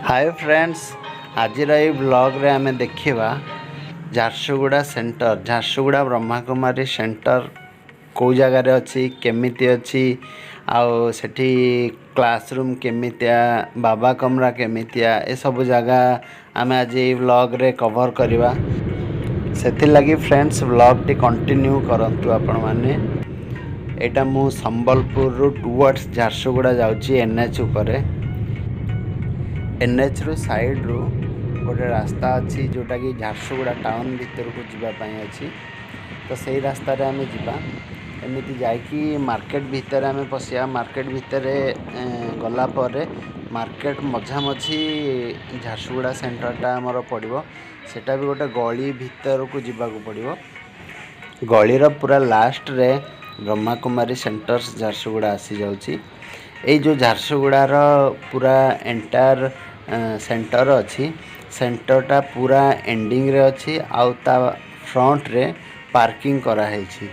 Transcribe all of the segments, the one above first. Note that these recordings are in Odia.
ହାଏ ଫ୍ରେଣ୍ଡସ୍, ଆଜିର ଏଇ ବ୍ଲଗ୍ରେ ଆମେ ଦେଖିବା ଝାରସୁଗୁଡ଼ା ସେଣ୍ଟର, ଝାରସୁଗୁଡ଼ା ବ୍ରହ୍ମାକୁମାରୀ ସେଣ୍ଟର କେଉଁ ଜାଗାରେ ଅଛି, କେମିତି ଅଛି, ଆଉ ସେଠି କ୍ଲାସରୁମ୍ କେମିତିଆ, ବାବା କମରା କେମିତିଆ, ଏସବୁ ଜାଗା ଆମେ ଆଜି ଏଇ ବ୍ଲଗ୍ରେ କଭର୍ କରିବା। ସେଥିଲାଗି ଫ୍ରେଣ୍ଡସ୍, ବ୍ଲଗ୍ଟି କଣ୍ଟିନ୍ୟୁ କରନ୍ତୁ ଆପଣମାନେ। ଏଇଟା ମୁଁ ସମ୍ବଲପୁରରୁ ଟୁୱାର୍ଡ଼ସ୍ ଝାରସୁଗୁଡ଼ା ଯାଉଛି ଏନ୍ଏଚ୍ ଉପରେ। ଏନ୍ଏଚ୍ରୁ ସାଇଡ଼୍ରୁ ଗୋଟେ ରାସ୍ତା ଅଛି, ଯେଉଁଟାକି ଝାରସୁଗୁଡ଼ା ଟାଉନ୍ ଭିତରକୁ ଯିବା ପାଇଁ ଅଛି। ତ ସେଇ ରାସ୍ତାରେ ଆମେ ଯିବା। ଏମିତି ଯାଇକି ମାର୍କେଟ ଭିତରେ ଆମେ ପଶିବା। ମାର୍କେଟ ଭିତରେ ଗଲା ପରେ ମାର୍କେଟ ମଝାମଝି ଝାରସୁଗୁଡ଼ା ସେଣ୍ଟରଟା ଆମର ପଡ଼ିବ। ସେଇଟା ବି ଗୋଟେ ଗଳି ଭିତରକୁ ଯିବାକୁ ପଡ଼ିବ। ଗଳିର ପୁରା ଲାଷ୍ଟରେ ବ୍ରହ୍ମାକୁମାରୀ ସେଣ୍ଟର୍ସ ଝାରସୁଗୁଡ଼ା ଆସିଯାଉଛି। ଏଇ ଯେଉଁ ଝାରସୁଗୁଡ଼ାର ପୁରା ଏଣ୍ଟାୟାର ସେଣ୍ଟର ଅଛି, ସେଣ୍ଟରଟା ପୁରା ଏଣ୍ଡିଂରେ ଅଛି ଆଉ ତା ଫ୍ରଣ୍ଟରେ ପାର୍କିଂ କରାହେଇଛି।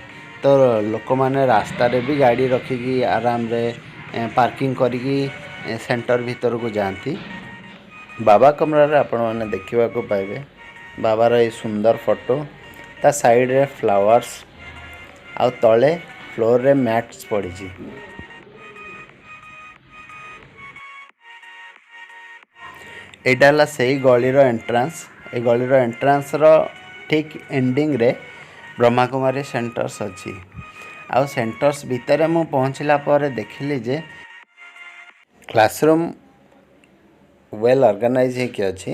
ତ ଲୋକମାନେ ରାସ୍ତାରେ ବି ଗାଡ଼ି ରଖିକି ଆରାମରେ ପାର୍କିଂ କରିକି ସେଣ୍ଟର ଭିତରକୁ ଯାଆନ୍ତି। ବାବା କମରାରେ ଆପଣମାନେ ଦେଖିବାକୁ ପାଇବେ ବାବାର ଏଇ ସୁନ୍ଦର ଫଟୋ, ତା ସାଇଡ଼ରେ ଫ୍ଲାୱାର୍ସ ଆଉ ତଳେ ଫ୍ଲୋରରେ ମ୍ୟାଟ୍ସ ପଡ଼ିଛି। ଏଇଟା ହେଲା ସେଇ ଗଳିର ଏଣ୍ଟ୍ରାନ୍ସ। ଏଇ ଗଳିର ଏଣ୍ଟ୍ରାନ୍ସର ଠିକ୍ ଏଣ୍ଡିଂରେ ବ୍ରହ୍ମାକୁମାରୀ ସେଣ୍ଟର୍ସ ଅଛି। ଆଉ ସେଣ୍ଟର୍ସ ଭିତରେ ମୁଁ ପହଞ୍ଚିଲା ପରେ ଦେଖିଲି ଯେ କ୍ଲାସରୁମ୍ ୱେଲ୍ ଅର୍ଗାନାଇଜ୍ ହେଇକି ଅଛି।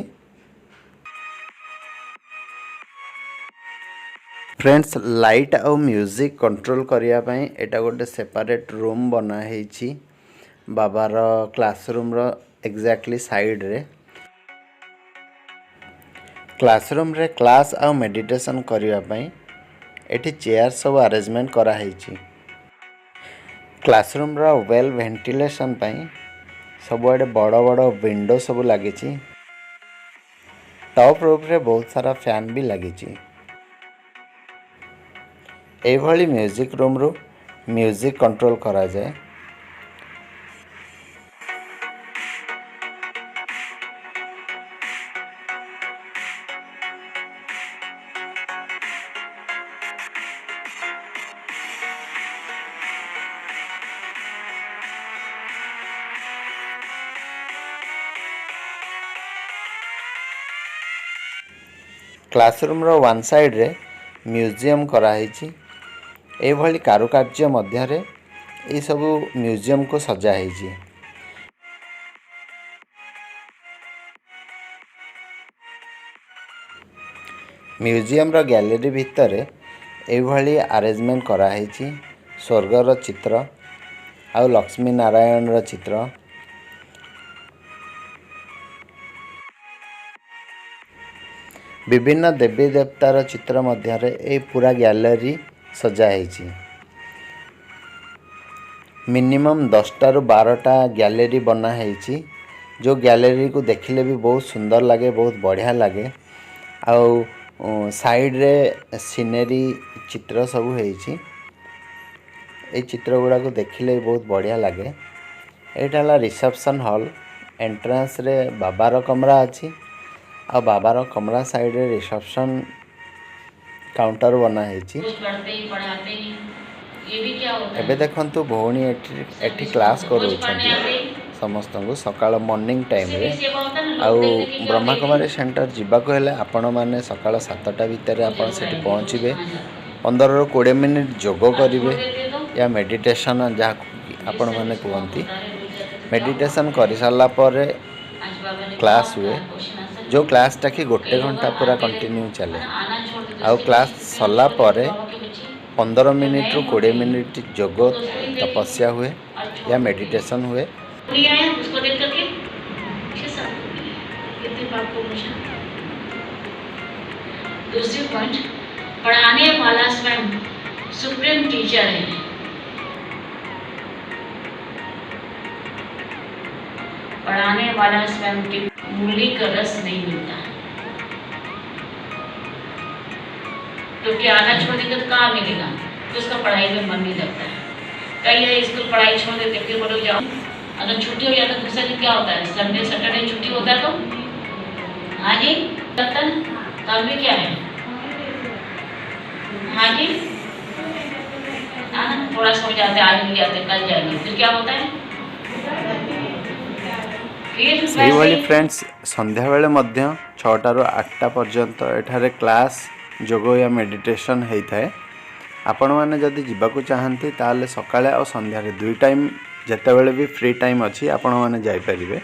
ଫ୍ରେଣ୍ଡସ୍, ଲାଇଟ୍ ଆଉ ମ୍ୟୁଜିକ୍ କଣ୍ଟ୍ରୋଲ୍ କରିବା ପାଇଁ ଏଇଟା ଗୋଟେ ସେପାରେଟ୍ ରୁମ୍ ବନା ହେଇଛି ବାବାର କ୍ଲାସରୁମ୍ର ଏକ୍ଜାକ୍ଟଲି ସାଇଡ଼୍ରେ। କ୍ଲାସରୁମ୍ରେ କ୍ଲାସ୍ ଆଉ ମେଡ଼ିଟେସନ୍ କରିବା ପାଇଁ ଏଠି ଚେୟାର ସବୁ ଆରେଞ୍ଜମେଣ୍ଟ କରାହେଇଛି। କ୍ଲାସରୁମ୍ର ୱେଲ୍ ଭେଣ୍ଟିଲେସନ୍ ପାଇଁ ସବୁଆଡ଼େ ବଡ଼ ବଡ଼ ୱିଣ୍ଡୋ ସବୁ ଲାଗିଛି। ଟପ୍ ରୁଫ୍ରେ ବହୁତ ସାରା ଫ୍ୟାନ୍ ବି ଲାଗିଛି। ଏଇଭଳି ମ୍ୟୁଜିକ୍ ରୁମ୍ରୁ ମ୍ୟୁଜିକ୍ କଣ୍ଟ୍ରୋଲ୍ କରାଯାଏ। କ୍ଲାସରୁମ୍ର ୱାନ୍ ସାଇଡ଼୍ରେ ମ୍ୟୁଜିୟମ୍ କରାହେଇଛି। ଏଇଭଳି କାରୁକାର୍ଯ୍ୟ ମଧ୍ୟରେ ଏଇସବୁ ମ୍ୟୁଜିୟମ୍କୁ ସଜା ହେଇଛି। ମ୍ୟୁଜିୟମ୍ର ଗ୍ୟାଲେରୀ ଭିତରେ ଏଇଭଳି ଆରେଞ୍ଜମେଣ୍ଟ କରାହେଇଛି। ସ୍ୱର୍ଗର ଚିତ୍ର ଆଉ ଲକ୍ଷ୍ମୀ ନାରାୟଣର ଚିତ୍ର, ବିଭିନ୍ନ ଦେବୀ ଦେବତାର ଚିତ୍ର ମଧ୍ୟରେ ଏଇ ପୁରା ଗ୍ୟାଲେରୀ ସଜା ହେଇଛି। ମିନିମମ୍ 10ଟାରୁ 12ଟା ଗ୍ୟାଲେରୀ ବନା ହେଇଛି, ଯେଉଁ ଗ୍ୟାଲେରୀକୁ ଦେଖିଲେ ବି ବହୁତ ସୁନ୍ଦର ଲାଗେ, ବହୁତ ବଢ଼ିଆ ଲାଗେ। ଆଉ ସାଇଡ଼୍ରେ ସିନେରୀ ଚିତ୍ର ସବୁ ହେଇଛି। ଏଇ ଚିତ୍ର ଗୁଡ଼ାକୁ ଦେଖିଲେ ବି ବହୁତ ବଢ଼ିଆ ଲାଗେ। ଏଇଟା ହେଲା ରିସେପସନ୍ ହଲ୍। ଏଣ୍ଟ୍ରାନ୍ସରେ ବାବାର କମରା ଅଛି ଆଉ ବାବାର କମରା ସାଇଡ଼୍ରେ ରିସେପସନ୍ କାଉଣ୍ଟର ବନା ହେଇଛି। कुछ पढ़ते ही पढ़ाते ही ये भी क्या होता ଏବେ है? ଦେଖନ୍ତୁ, ଭଉଣୀ ଏଠି सब ଏଠି इसको କ୍ଲାସ୍ रोज पढ़ने କରାଉଛନ୍ତି आते ही ସମସ୍ତଙ୍କୁ ସକାଳ ମର୍ଣ୍ଣିଂ उससे ଟାଇମ୍ରେ। भी सेवा होता है ना। ଆଉ लोग देख देख के क्या होता है? ବ୍ରହ୍ମାକୁମାରୀ ସେଣ୍ଟର ଯିବାକୁ ହେଲେ ଆପଣମାନେ ସକାଳ 7ଟା ଭିତରେ रोज ଆପଣ जरूर ସେଠି आएंगे, रोज ପହଞ୍ଚିବେ। कहाँ जाते हैं? 15ରୁ 20 ମିନିଟ୍ ଯୋଗ और କରିବେ छोड़ देते तो ୟା ମେଡ଼ିଟେସନ୍, ଯାହାକୁ ये सब ଆପଣମାନେ इसको କୁହନ୍ତି। होता है। रोज जाते तो क्या हुआ? ମେଡ଼ିଟେସନ୍ କରିସାରିଲା ପରେ आज बाबा ने कहा କ୍ଲାସ୍ ହୁଏ, क्वेश्चन आंसर ଯେଉଁ କ୍ଲାସ୍ଟା କି ଗୋଟେ कई लोग ଘଣ୍ଟା ପୁରା आते କଣ୍ଟିନ୍ୟୁ रहते ଚାଲେ। है ना, आना छोड़ देते। ଆଉ उसके କ୍ଲାସ୍ बच्चे कितने ସରିଲା छोड़ देते ପରେ बाबा के बच्चे 15 जो नए ମିନିଟ୍ରୁ होते 20 हैं ମିନିଟ୍ ଯୋଗ वो तो उसको ही देखेंगे ତପସ୍ୟା ହୁଏ और छोड़ ୟା देते हैं। ମେଡ଼ିଟେସନ୍ ହୁଏ। नहीं आया, उसको देख करके 6-7 को मिले, कितने पाप को मोचन। दूसरी पॉइंट, पढ़ाने वाला स्वयं सुप्रीम टीचर है। पढ़ाने वाला स्वयं की मूली का रस नहीं मिलता, क्योंकि आना छोड़ देंगे तो कहाँ मिलेगा? तो उसका पढ़ाई में मन नहीं लगता है। कई है स्कूल पढ़ाई छोड़ देते, फिर वो लोग जाओ। अगर छुट्टी हो जाता है, दूसरे दिन क्या होता है? संडे, सैटरडे छुट्टी होता है तो हाँ जी, लगता है। तब भी क्या है? हाँ जी, हाँ ना, थोड़ा सो जाते, आज नहीं जाते, कल जाएंगे। फिर क्या होता है फिर? वैसे ସେଇଭଳି ही। ଫ୍ରେଣ୍ଡସ୍, ସନ୍ଧ୍ୟାବେଳେ ମଧ୍ୟ 6ଟାରୁ 8ଟା ପର୍ଯ୍ୟନ୍ତ ଏଠାରେ କ୍ଲାସ୍, ଯୋଗ ୟା ମେଡ଼ିଟେସନ୍ ହେଇଥାଏ। ଆପଣମାନେ ଯଦି ଯିବାକୁ ଚାହାନ୍ତି, ତାହେଲେ ସକାଳେ ଆଉ ସନ୍ଧ୍ୟାରେ ଦୁଇ ଟାଇମ୍, ଯେତେବେଳେ ବି ଫ୍ରି ଟାଇମ୍ ଅଛି, ଆପଣମାନେ ଯାଇପାରିବେ।